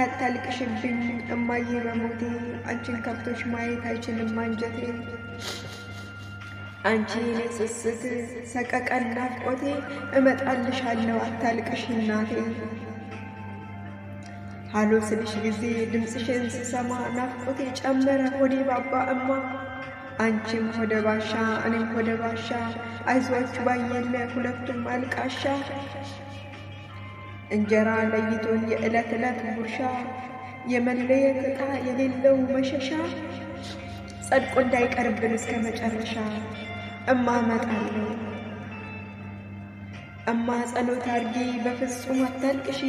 አታልቅሽብኝ እማዬ በሞቴ፣ አንቺን ከፍቶሽ ማየት አይችልም አንጀቴ። አንቺ የኔ ስስት ሰቀቀን ናፍቆቴ፣ እመጣልሻለሁ አታልቅሽ እናቴ። ሃሎ ስልሽ ጊዜ ድምፅሽን ስሰማ ናፍቆቴ ጨመረ ሆዴ ባባ እማ። አንቺም ሆደ ባሻ እኔም ሆደ ባሻ፣ አይዟችሁ ባየለ ሁለቱም አልቃሻ። እንጀራ ለይቶን የዕለት ዕለት ጉርሻ፣ የመለየት ዕጣ የሌለው መሸሻ፣ ጸድቆ እንዳይቀርብን እስከ መጨረሻ። እማ እመጣለሁ እማ ጸሎት አድርጊ በፍጹም አታልቅሺ፣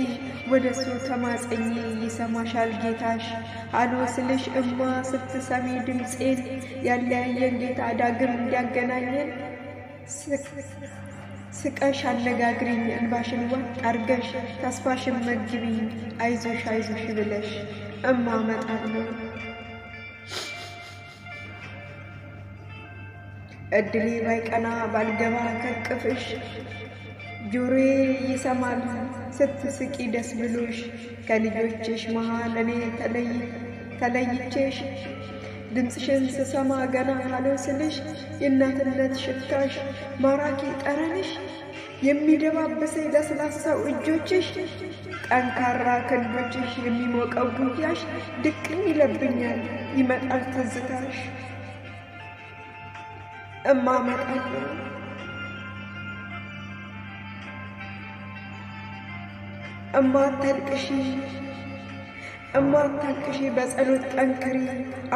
ወደ እሱ ተማጸኚ ይሰማሻል ጌታሽ። ሃሎ ስልሽ እማ ስትሰሚ ድምፄን፣ ያለያየን ጌታ ዳግም እንዲያገናኘን፣ ስቀሽ አነጋግሪኝ እንባሽን ዋጥ አርገሽ፣ ተስፋሽን መግቢኝ አይዞሽ አይዞሽ ብለሽ። እማ እመጣለሁ። እድሌ ባይቀና ባልገባ ከቅፍሽ፣ ጆሮዬ ይሰማል ስትስቂ ደስ ብሎሽ። ከልጆችሽ መሃል እኔ ተለይቼሽ፣ ድምፅሽን ስሰማ ገና ሃሎ ስልሽ፣ የእናትነት ሽታሽ ማራኪ ጠረንሽ፣ የሚደባብሰኝ ለስላሳው እጆችሽ፣ ጠንካራ ክንዶችሽ፣ የሚሞቀው ጉያሽ፣ ድቅን ይለብኛል ይመጣል ትዝታሽ። እማ እመጣለሁ። እማ አታልቅሺ፣ እማ አታልቅሺ፣ በጸሎት ጠንክሪ፣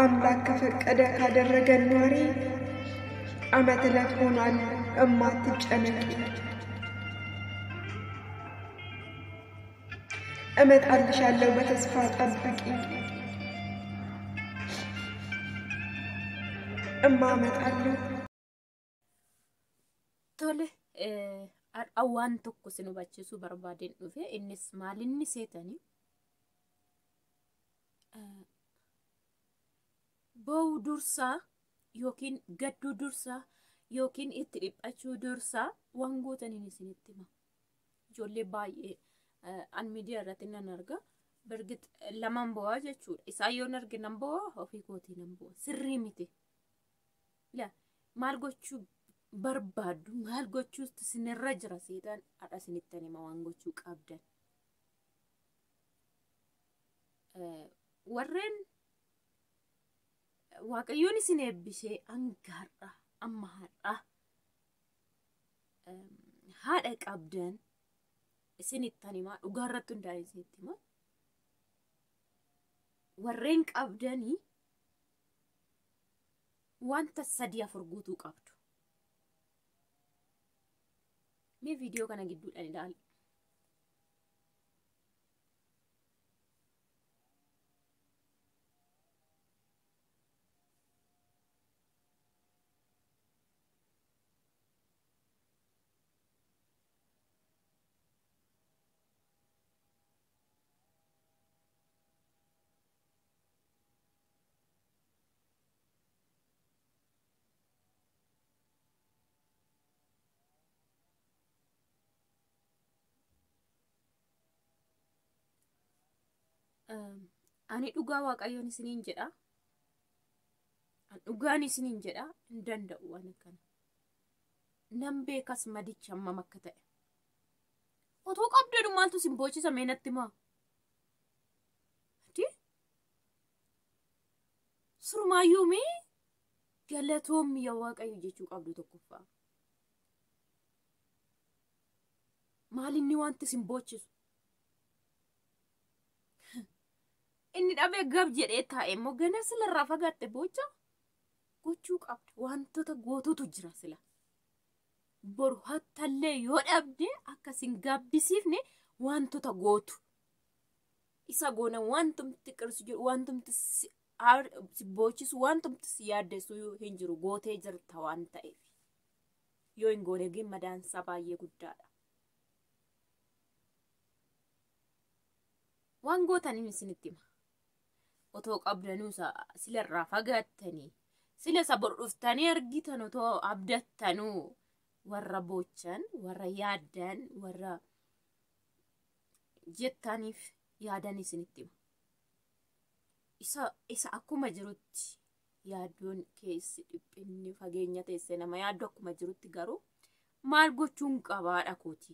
አምላክ ከፈቀደ ካደረገን ኗሪ፣ ዓመት ዕለት ሆኗል እማ አትጨነቂ። እመጣልሻለሁ በተስፋ ጠብቂ። እማ እመጣለሁ። Tole, har'a waan tokko sin hubachiisuu barbaadeen dhufe. Innis maalinni seetanii ba'uu dursaa yookiin gadduu dursaa yookiin itti dhiphachuu dursaa waan gootaniin isinitti hima. Ijoollee baay'ee an miidiyaa irratti nan arga. Birgit lamaan bo'aa jechuudha. Isaan yoon arge nan bo'aa, ofii kootii nan bo'aa. Sirrii miti. Maal gochuu barbaaddu, maal gochuutu isinirra jira seetaan? Har'a isinittan hima waan gochuu qabdan. Warreen Waaqayyoon isin eebbisee hanga har'a amma har'a haadha qabdan isinittan himaa, dhugaarratti hundaa'e isinitti himaa. Warreen qabdanii wanta 3 4 guutuu qabdu. Mee viidiyoo kana gidduudhaan ilaali. Ani dhugaa Waaqayyoon isiniin jedha. Ani dhugaan isiniin jedha, hin danda'u waan akkana. Nan beekas madicha hammam akka ta'e. Otoo qabdanu maaltu isin boochisa mee natti himaa? Surmaayyuu mee galatoommi yaa Waaqayyo jechuu qabdu tokkoffaa. Maalinni wanti isin boochisu? Inni dhabee gab jedhee taa'e immoo gana silarraa fagaatte boocha gochuu qabda. Wantoota gootutu jira sila. Boru hattallee yoo dhabde akka isin gaabbisiifne wantoota gootu. Isa goona wantumti qirsu jiru, wantumti si boochisu, wantumti si yaaddessu hin jiru gootee jirta waan ta'eef. Yoo hin goone gin madaansaa baay'ee guddaadha. Waan gootaniin isinitti hima. Otoo qabdanuu silarraa fagaattanii sila isa bor dhuftanii argitan otoo abdattanuu warra boochan, warra yaaddan, warra jettaniif Yaadan isinitti hima. Isa akkuma jirutti yaaddoon keessi dhiphinni fageenya teessee nama yaaddu akkuma jirutti garuu maal gochuun qabaadha kooti.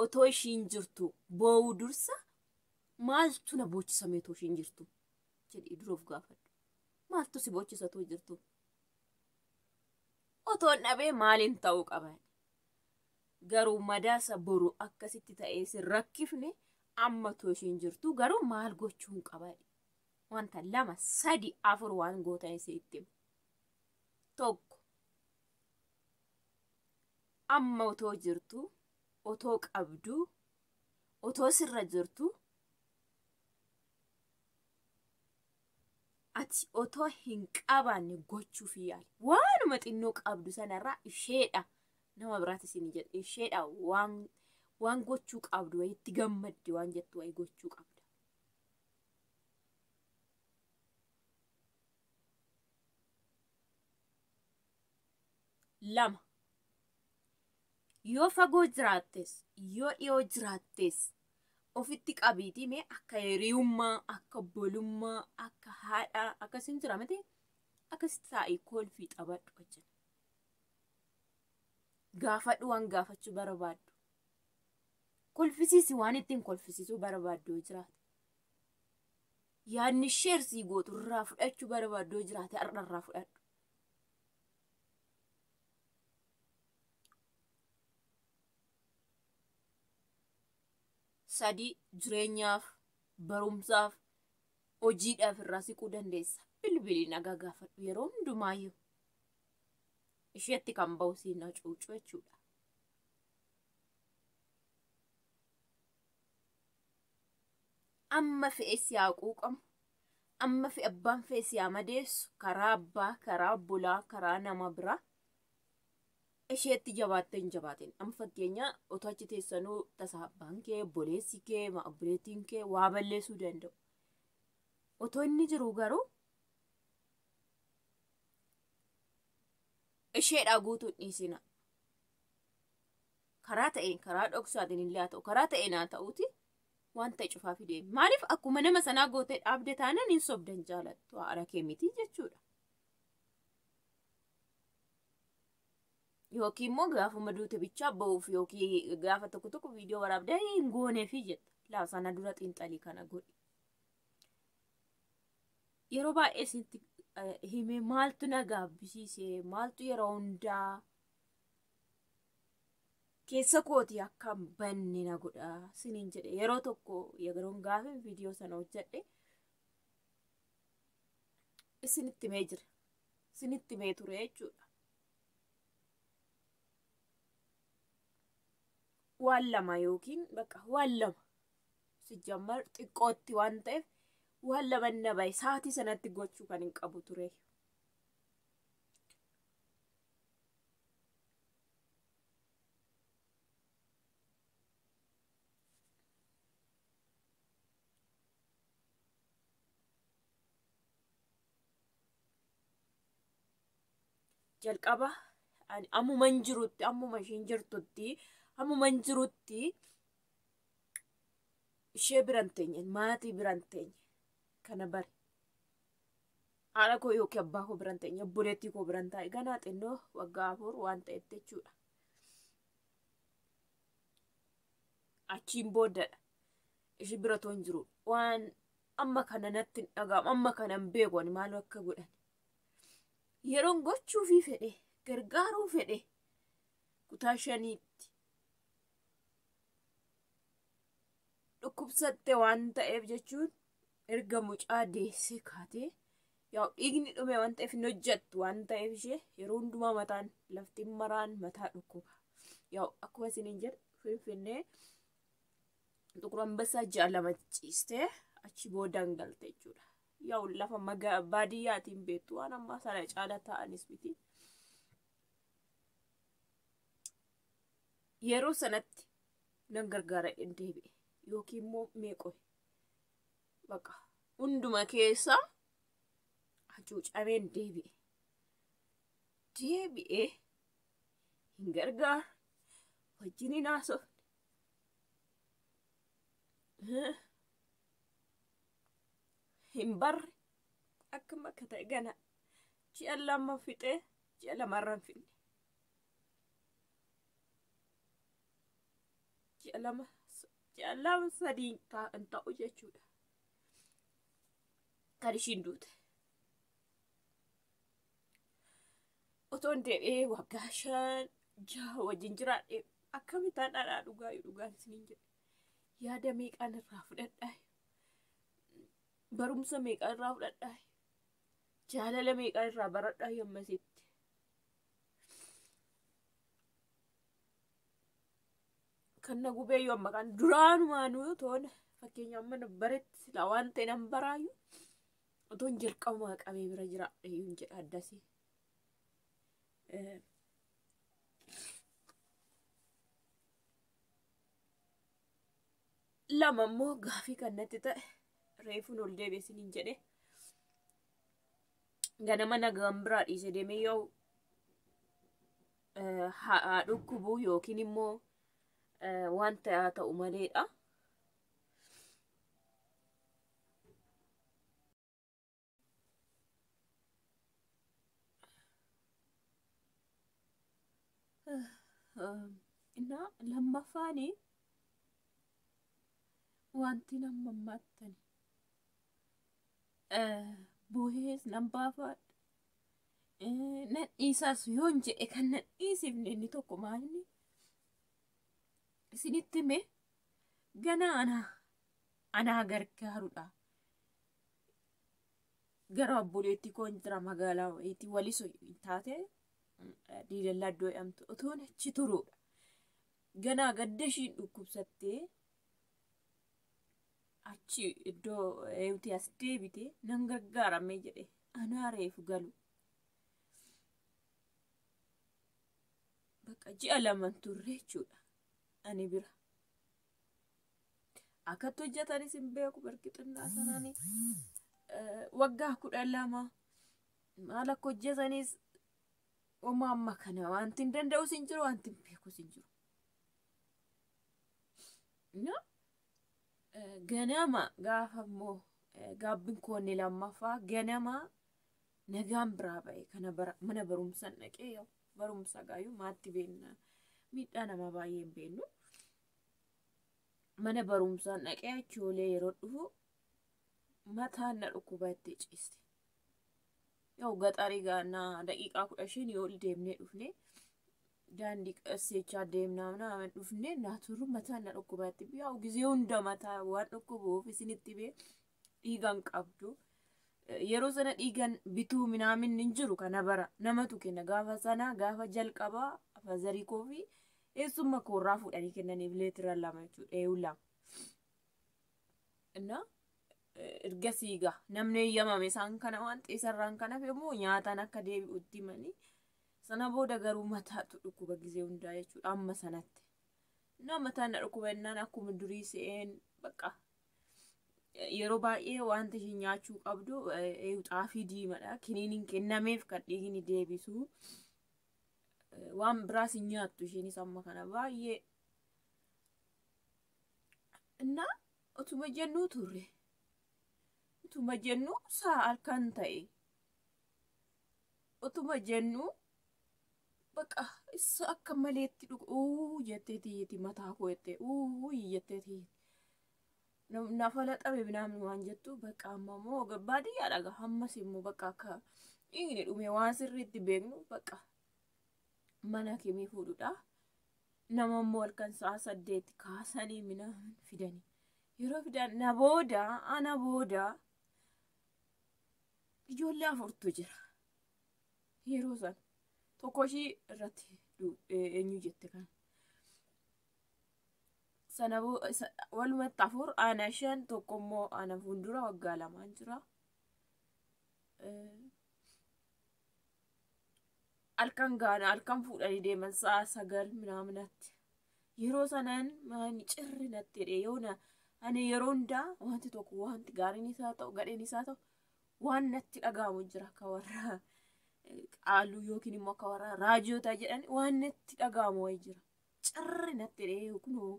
Otoo ishiin jirtu boo'uu dursa maaltu na boochisa otoo ishiin jirtu jedhii dura of gaafadhu. Maaltu si boochisa otoo jirtu? Otoon dhabee maaliin ta'uu qaba? Garuu madaasa boru akkasitti ta'ee si rakkifne amma otoo ishiin jirtu garuu maal gochuun qaba? Wanta 2, 3, 4 waan gootan isitti himu. Tokko amma otoo jirtu, otoo qabdu, otoo sirra jirtu, ati otoo hin qabaanne gochuuf yaali. Waanuma xinnoo qabdu sanarraa isheedha. Nama biraatti isin jedha. Isheedha waan gochuu qabdu wayiitti gammaddi waan jettu wayii gochuu qabda. Lama yoo fagoo jiraattes yoo dhiyoo jiraattes ofitti qabiitii mee akka hiriyummaa, akka obbolummaa, akka haadhaa akkasiin jira miti akkasitti taa'ii kolfii taphadhu wajjin. Gaafadhu waan gaafachuu barbaaddu. Kolfisiisi waan ittiin kolfisiisuu barbaaddu yoo jiraate. Yaadni sheersii gootu irraa fudhachuu barbaaddu yoo jiraate har'a irraa fudhadhu. Sadii jireenyaaf, barumsaaf, hojiidhaaf irraa siquu dandeessa. Bilbilii nagaa gaafadhu yeroo hundumaayyuu. Isheetti kan ba'u siin hacuucu jechuudha. Amma fe'e si haa quuqamu, amma fe'e abbaan fe'e si haa madeessu, karaa abbaa, karaa obbolaa, karaa nama biraa. Isheetti jabaattee hin jabaatin. Amma fakkeenya otoo achi teessanuu tasa abbaan kee, obboleessi kee, obboleettiin kee waa balleessuu danda'u. Otoo inni jiru garuu isheedhaa guutuu hin dhiisina. Karaa ta'een, karaa dhoksaatiin illee haa ta'u, karaa ta'een haa ta'uuti waan ta'e cufaa fidee. Maaliif akkuma nama sanaa gootee dhaabde taanaan hin sobdan jaalattu haadha kee miti jechuudha. Yookiin immoo gaafuma duute bichaa ba'uuf yookiin gaafa tokko tokko viidiyoo waraabdee hin gooneefi jetta. Laa sana dura xiinxalii kana godhi. Yeroo baay'ee isinitti himee maaltu na gaabbisiise, maaltu yeroo hundaa keessa kooti akka hin banne na godha isiniin jedhe. Yeroo tokko yeroon gaafa viidiyoo sana hojjedhe isinitti himee jira. Isinitti himee ture jechuudha. Waan lama yookiin bakka waan lama sijjammar xiqqootti waan ta'eef waan lama na bahe sa'aatii sanatti gochuu kan hin qabu ture. Jalqaba ammuma hin jirutti, ammuma isheen jirtutti, ammuma hin jirutti ishee biran teenye, maatii biran teenye kana bare. Haadha koo yookiin abbaa koo biran teenye, obboleettii koo biran taa'e ganaa xinnoo waggaa 4 waan ta'eef jechuudha. Achiin booddadha. Ishee bira otoo hin jiru waan amma kana natti hin dhaga'amu, amma kana hin beeku ani maal akka godhan. Yeroon gochuufii fedhe, gargaaruu fedhe kutaa 5tti dhukkubsatte waan ta'eef jechuun erga mucaa deessee kaatee yaa dhiigni dhume waan ta'eef hin hojjettu waan ta'eef ishee yeroo hundumaa mataan laftiin maraan mataa dhukkuba. Yaa akkuma isiniin jedhu Finfinnee Xuqur Ambassaa ji'a 2 ciistee achi boodaan galte jechuudha. Yaa lafa baadiyyaatiin beektu waan ammaa sana caala ta'anis miti. Yeroo sanatti nan gargaara hin deebi'e yookiin immoo meeqoe bakka hunduma keessa hacuucameen deebi'e. Deebi'ee hin gargaaru wajjin hin haasofne. hin barre akkam akka ta'e gana ji'a 2 fixee ji'a 2rra hin finne. Ji'a 2 ji'a 2 3 hin ta'u jechuudha. Kan ishiin duute. Otoon deebi'ee waggaa 5 6 wajjin jiraadhe akkamittaan dhadhaa dhugaa dhugaan isiniin jedhe. Yaada meeqaan irraa fudhadhaa? Barumsa meeqaan irraa fudhadhaa? Jaalala meeqaan irraa baradhaa ammasitti? Kan na gubee yoo amma kan duraanumaanuu toon fakkeenya amma na baretti silaa waan ta'e nan baraayyuu otoon jalqabumaa qabee bira jiraadhe iyyuu jedha addasii. Lama immoo gaafii kan natti ta'e reefuun ol deebi'e isiniin jedhe ganama nagaan biraa dhiise deemee yoo haa dhukkubuu yookiin immoo wanta haa ta'u maleedha. Innaa lammaffaani wanti nama ammattani boohees nan baafadha. Nan dhiisaas yoon jedhe kan nan dhiisifne inni tokko maalni isinitti hime gana anaa gargaarudha. Gara obboleettii koon jira magaalaa wayiitii waliso taate diidallaa iddoo jedhamtu otoon achi turuudha. Ganaa gadda ishiin dhukkubsattee achi iddoo eewti as deebite nan gargaaramee jedhe anaa reefu galu. Bakka ji'a 2 turre jechuudha ani bira. Akkatti hojjetanis hin beeku barqixinnaa sanaanii waggaa 12 maal akka hojjetanis homaa amma kana wanti hin danda'us hin jiru wanti hin beekus hin jiru. Ganama gaafa immoo gaabbiin koonni lammaffaa ganama nagaan biraa ba'e kana mana barumsaan dhaqee barumsa gaayyuu maatti beenna miidhaa nama baay'ee hin beennu. Mana barumsaan dhaqee achi oolee yeroo dhufu mataan na dhukkuba itti ciiste. Yoo gaxarii gaannaa daqiiqaa 15 ol deemnee dhufne daandii qasseechaa deemnaa nama dhufne naa turru mataan na dhukkuba itti yaa'u gizee hunda mataa waan dhukkubuuf isinitti bee dhiigaan qabdu. Yeroo sana dhiigan bituu minaamin hin jiru kana bara namatu kenna gaafa sana gaafa jalqabaa afazarii koo fi eessumma koorraa fuudhanii kennaniif leetira 2 jechuudha eeyyuu 2. Innaa ergasii gaa namni eeyyamame isaan kana waan xeesarraan kanaaf immoo nyaataan akka deebi'utti himanii sana booda garuu mataatu dhukkuba gizee hundaa jechuudha amma sanatti. Innaa mataan na dhukkuba innaan akkuma durii se'een bakka yeroo baay'ee wanti isheen nyaachuu qabdu xaafii diimaadha. Kiniiniin kennameef kan dhiigni deebisu. Waan biraas hin nyaattu isheenis amma kana baay'ee. Innaa utuma jennuu turre. Utuma jennuu sa'a halkan ta'e. Utuma jennuu bakka isa akka maleetti dhugu jettee tiyyiti mataa koo jettee jettee tiyyiti. Nafa laxabe minaamin waan jettu bakka amma immoo baadiyyaadha gaa ammas immoo bakka akka dhiigni dhume waan sirriitti beeknu bakka mana kimii fuudhudha. Nama immoo halkan sa'a 8 kaasanii minaamin fidanii. Yeroo fidan na booda ana booda ijoollee 4tu jira. Yeroo sana tokko ishii irratti eenyu jette kan. Sana walumatti 4 ana 5 tokko immoo ana fuuldura waggaa 2 jira. Halkan gaana halkan fuudhanii deeman sa'a 9 minaaminatti. Yeroo sanaan maani cirri natti jedhee yoona ani yeroo hundaa wanti tokko wanti gaariin isaa ta'u gadheen isaa ta'u waan natti dhaga'amu jira akka warra qaaluu yookiin immoo akka warra raajota jedhan waan natti dhaga'amu wayii jira. Cirri natti jedhee kunoo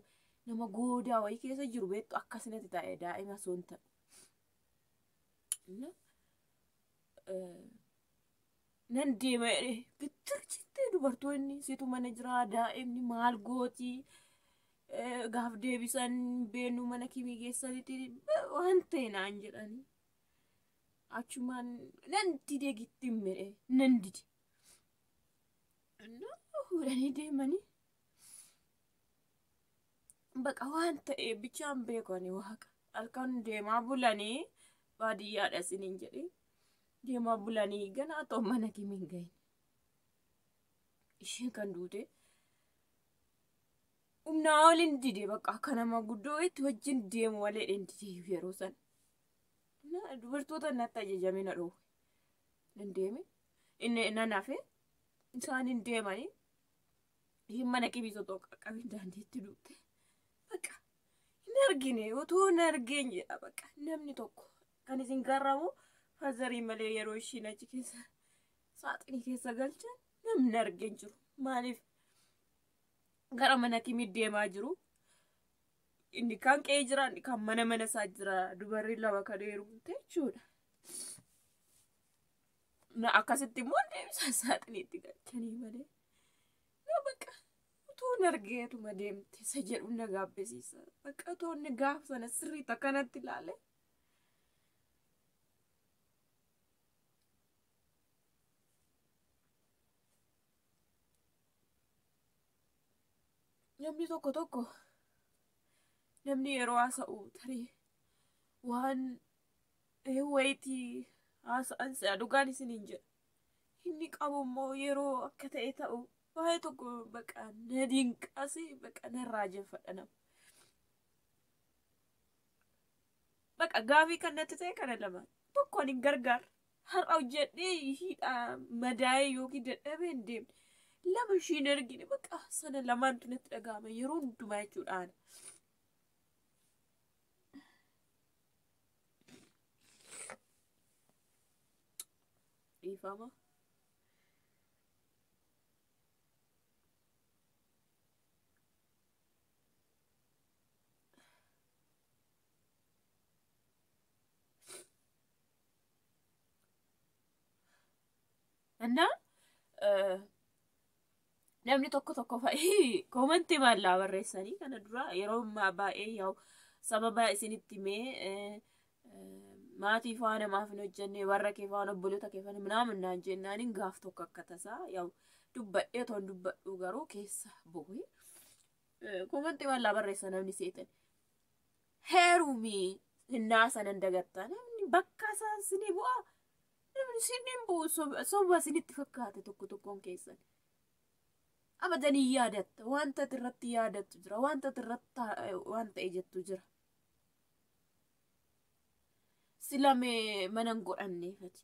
nama goodaa wayii keessa jiru beektu akkas natti ta'e daa'ima osoo hin ta'u. Nan deema jedhee gittir jettee dubartoonni situ mana jira daa'imni maal gootii gaaf deebisan beenu mana kimii keessanitti waan ta'e naan jedhanii. Achumaan nan dide gittin jedhee nan dide. Fuudhanii deemanii. Baqa waan ta'e bichaan beekani waaqa. Halkan deemaa bulanii baadiyyaadha isiniin jedhee deemaa bulanii ganaa ta'u mana kimiin gahin. Isheen kan duute humnaa oliin dide bakka akka nama guddoo itti wajjin deemu malee hin dide yeroo sana. Dubartoota natti ajajamee na dhoowwe. Nan deeme inni nan hafe isaan hin deemanii isheen mana kimii otoo qaqqabin daandiitti duute. Bakka hin argine otoo hin argeen jedha bakka namni tokko kan isin garramu fazarii malee yeroo ishiin achi keessa saaxinii keessa galchan namni argeen jiru. Maaliif gara mana kimii deemaa jiru? Inni kan qe'ee jira, inni kan mana mana isaa jira. Dubarri lama kan heerumte jechuudha. Akkasitti immoo deebisaa saaxiniitti galchanii malee. Na bakka otoo hin argeetuma deemte isa jedhu na gaabbisiisa. Bakka otoo inni gaafa sana sirriitti akkanatti ilaale. Namni tokko tokko namni yeroo haasa'u tarii waan wayitii haasa'an si'a dhugaan isiniin jedha. Inni qabu immoo yeroo akka ta'e ta'u baay'ee tokko baqa na dinqasi baqa narraa jeffadha nama. Baqa gaafii kan natti ta'e kana lama tokko ani gargaara. Har'a hojjedhee hidhaa madaa'ee yookiin dadhabee hin deemne. Lama ishiin argine baqa sana lamaantu natti dhaga'ama yeroo hundumaa jechuudhaan. Dhiifama. እና namni tokko tokko fa'ii koomantii maallaa barreessanii kana dura yeroo ammaa baay'ee yaa'u sababa isinitti himee maatii faana maaf hin hojjenne warra kee faana obboloota kee faana minaamin naan jennaaniin gaaf tokko akka tasaa yaa'u dubbadhee otoon dubbadhu garuu keessa bu'e koomantii maallaa barreessa namni seetan heerumii hinnaa sanan dagattaa namni bakka isaan sinii bu'aa namni siniin bu'u soba isinitti fakkaate tokko tokkoon keessan. Abadan hin yaadatta wanta ati irratti yaadattu jira wanta ati irratti waan ta'e jettu jira. Silamee mana hin godhanneefati.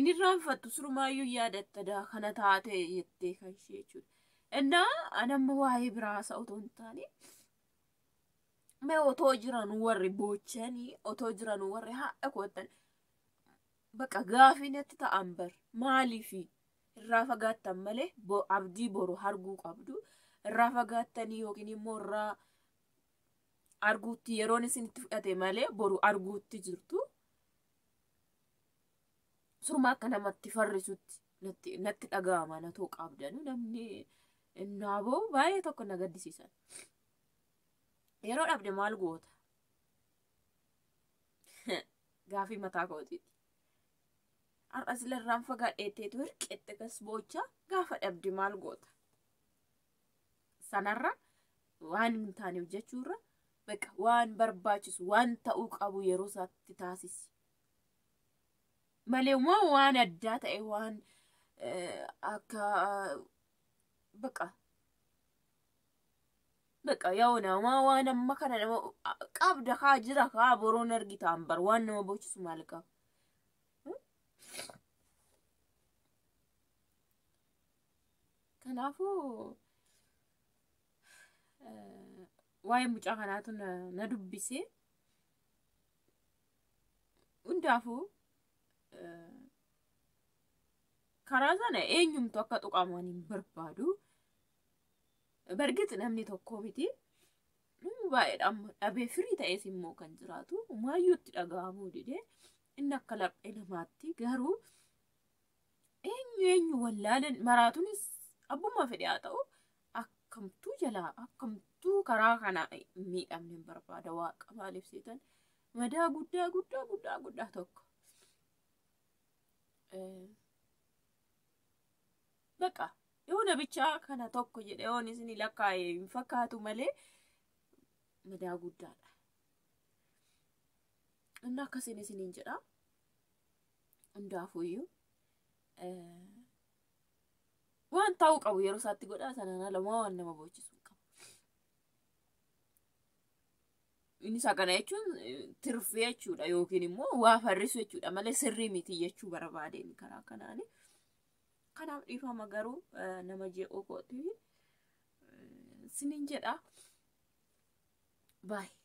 Inni irraanfattu surumaayyuu yaadatta daa kana taate jettee kan ishee jechuudha. Innaa ani amma waa'ee biraa haasa'u otoo hin taane mee otoo jiran warri boochanii otoo jiran warri haadha kootan bakka gaafii natti ta'an bar maaliifi irraa fagaattan malee abdii boru arguu qabdu irraa fagaattanii yookiin immoo irraa arguutti yeroon isinitti fudhate malee boru arguutti jirtu. Surma akka namatti farrisutti natti dhaga'ama na too qabdanu namni naaboo baay'ee tokko na gaddisiisan. Yeroo dhabde maal goota? Gaafii mataa kootiiti. Har'a sila irraan fagaadheetteetu hirqeette kas boocha gaafa dhabde maal goota? Sanarra waan hin taane hojjechuurra bakka waan barbaachisu waan ta'uu qabu yeroo isaatti taasisi. Malee waan addaa ta'e waan akka bakka bakka yoo nama waan amma kana nama qabda kaa jira kaa boroon argitaan bar waan nama boochisu maal qaba? Kanaafuu waa'ee mucaa kanaatu na dubbise. Hundaafuu karaa sana eenyumtu akka tuqamu ani hin barbaadu. Bargit namni tokko miti. Namni baay'eedha amma dhabee firii ta'es immoo kan jiraatu maayyuutti dhaga'amuu didee inni akka laphee namaatti garuu eenyu eenyu wallaalan maraatunis abbuma fedhe haa ta'u akkamtuu jalaa akkamtuu karaa kana miidhamne hin barbaada waaqa maaliif seetan madaa guddaa guddaa guddaa guddaa tokko. Baqa yoona bichaa kana tokko jedhe yoon isin lakkaa'e hin fakkaatu malee madaa guddaadha. Inni akkasiin isiniin jedha. Hundaafuyyuu waan ta'uu qabu yeroo isaatti godhaa sanaan ala waan nama boochisu hin qabu. Inni isa kana jechuun tirfee jechuudha yookiin immoo waa farrisu jechuudha malee sirrii miti jechuu barbaadeen karaa kanaani. Kanaaf dhiifama garuu nama jeequu kooti isiniin jedha. Baay'ee.